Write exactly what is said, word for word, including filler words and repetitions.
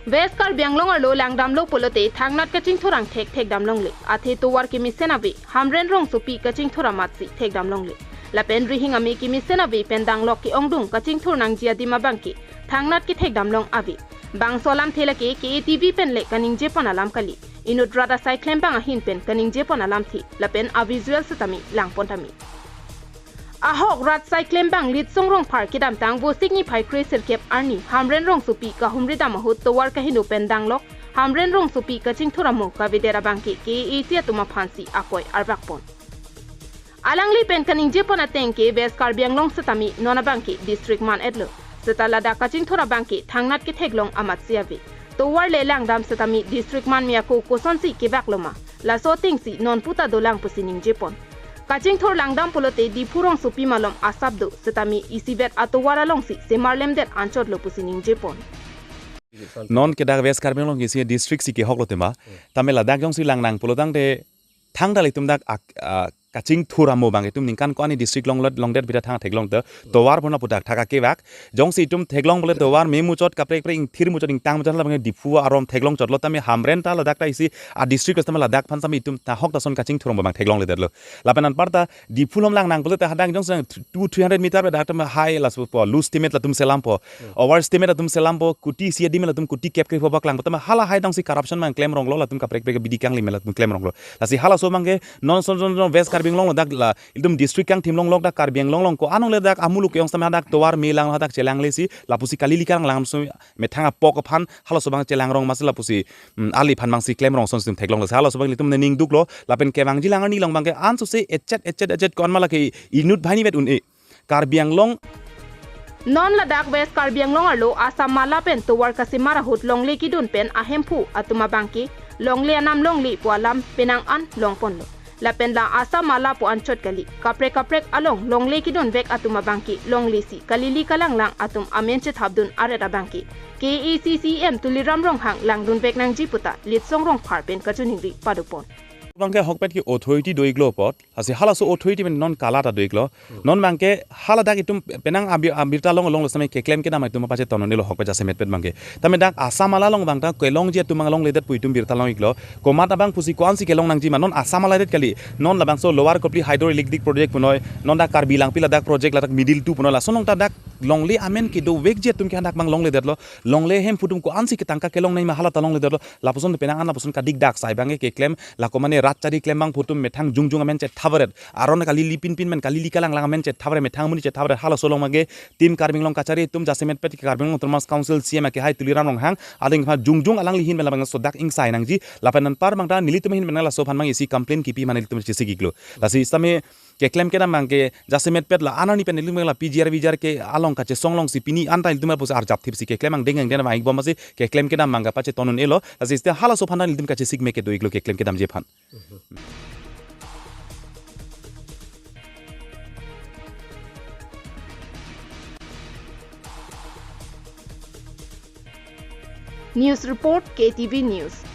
West Karbi Anglong arlo langdamlo pulote thangnat kachingthur angthek thekdam longle. Athe tovar kemesen ave, Hamren rongsopi kachingthur amatsi thekdam longle. Lapen rihing ame kemesen ave pen danglok ke-ongdung kachingthur nangji adim abangke thangnat kethekdam long ave. Bangso alamthe lake K A T V pen le kaningjepon alam kali. Inut rat asai klembang ahin pen kaningjepon alamthe lapen a-visual setame langpon tame. Ahok rat asai klembang Litsong Rongphar kedamtang Vosik niphai kre sirkep arni Hamren rongsopi kahumridam ahut tovar kaheno pen danglok Hamren rongsopi kachingthur amo kavedet abangke K A A C atum aphansi akoi arvakpon. Alangli pen kaningjepon ateng ke West Karbi Anglong setame non abangke district man-etlo. Seta ladak kachingthur abangke thangnat ketheklong amatsi ave. Tovar le langdam setame district manme ako kosonsi kevaklo ma, laso atengsi non puta dolang pusi ningjepon. Kachingthur langdam pulote Diphu rongsopi malom asap do setame isivet atovar alongsi semarlemdet anchotlo pusi ningjepon. Non ke dak West Karbi Anglong isi district si kehoklo tema. Tame ladak jongsi langnang pulotangte thangta ilitum dak ak-, ah, kachingthur amo abang itum ningkan ko-an district longlot longdet bida thang theklong te tovar pon lapu dak thak akevak. Jongsi itum theklong pule tovar me muchot kaprek kaprek ingthir muchot ingtang muchot labang Diphu arom theklong chotlo tame Hamren ta ladak ta isi a-district lo tame ladak aphan tame itum ta hok ta ason kachingthur amo abang theklongledetlo. Lapen anparta Diphu along langnang pule ta hadak jongsi two three hundred meter pe dak tame high laso po, loose estimate latum selampo. Over estimate latum selampo, kuti isi adim latum kuti kep kep po bak lang. Tame hala hai dongsi corruption abang klemronglo, latum kaprek kaprek abidi kangli me latum klemronglo. Lasi halaso abangke non son son son West Karbi Anglong lo dak la, itum district kangthim longlok dak Karbi Anglong along ko-an le dak amuluk ke-ong setame hadak tovar me lang hadak chelanglesi, lapusi kali lika lang lang so methang apok aphan halaso abang chelangrong amatsi lapusi, mm, aliphan abangsi klemrong ason si itum theklong. Lasi halaso abang ilitum nening duklo, lapen kevangji lang arni along abangke ansose echet echet echet ko-an ma lake inut banghini vet un-e. Karbi Anglong. Non ladak West Karbi Anglong arlo Assam Mala pen tovar kasemar ahut longle kedun pen ahemphu atum abangke longle anam longle pu alam penang an longponlo. Lapen la Assam Mala pu anchot kali, kaprek kaprek along longle kedunvek atum abangke longlesi kalili kalanglang atum amen chethapdun aret abangke K A A C C E M Tuliram Ronghang langdunvek nangji puta Litsong Rongphar pen kachiningri padopon. Abangke ahokpet ke authority do-iklo apot. Lasi halaso authority pen non kalat ta do-iklo. Non abangke haladak itum penang abir, abirta long long lo setame keklem kedam itum pacheton un-elo ahokpet jasemetpet abangke. Tame dak Assam Mala along abang ta kelongji atum abang longledet pu itum birta long-iklo. Komat abang pusi ko-ansi kelong nangji ma non Assam Mala det kali. Non labangso Lower Kopili Hydroelectric Project punoi. Non dak Karbi Langpi ladak project ladak middle two punoi. Lason along ta dak longle amen kedovekji atum ke hadak abang longledetlo. Longle ahemphu atum ko-ansi ketangka kelong nangji ma hala ta longledetlo. Lapuson penang an lapuson kadik dak sai abangke keklem. Lako mane rat chari klembang atum methang jongjong amen chethapret. Aron kalili pinpin men kalili kalanglang amen chethapret, methang amonit chethapret, halaso along abangke Team Karbi Anglong kachari atum jasemetpet Karbi Anglong Autonomous Council C E M akehai Tuliram Ronghang ading aphan jongjong alangli ahin pen labangso dak ingsai nangji. Lapen anpar abang ta nelitum ahin pen laso aphan abang isi complain kipi ma nelitum chesik-iklo. Lasi setame keklem kedam abangke jasemetpet la an arni pen nelitum la P G R V G R ke along kachesong longsi pini an ta nelitum pusi arjap thipsi keklem angdeng angdeng abang-ik bom amatsi keklem kedam abangke pacheton un-elo. Lasi seta halaso aphan ta nelitum kachesik me kedo-iklo keklem kedamji aphan. News report, K T V News.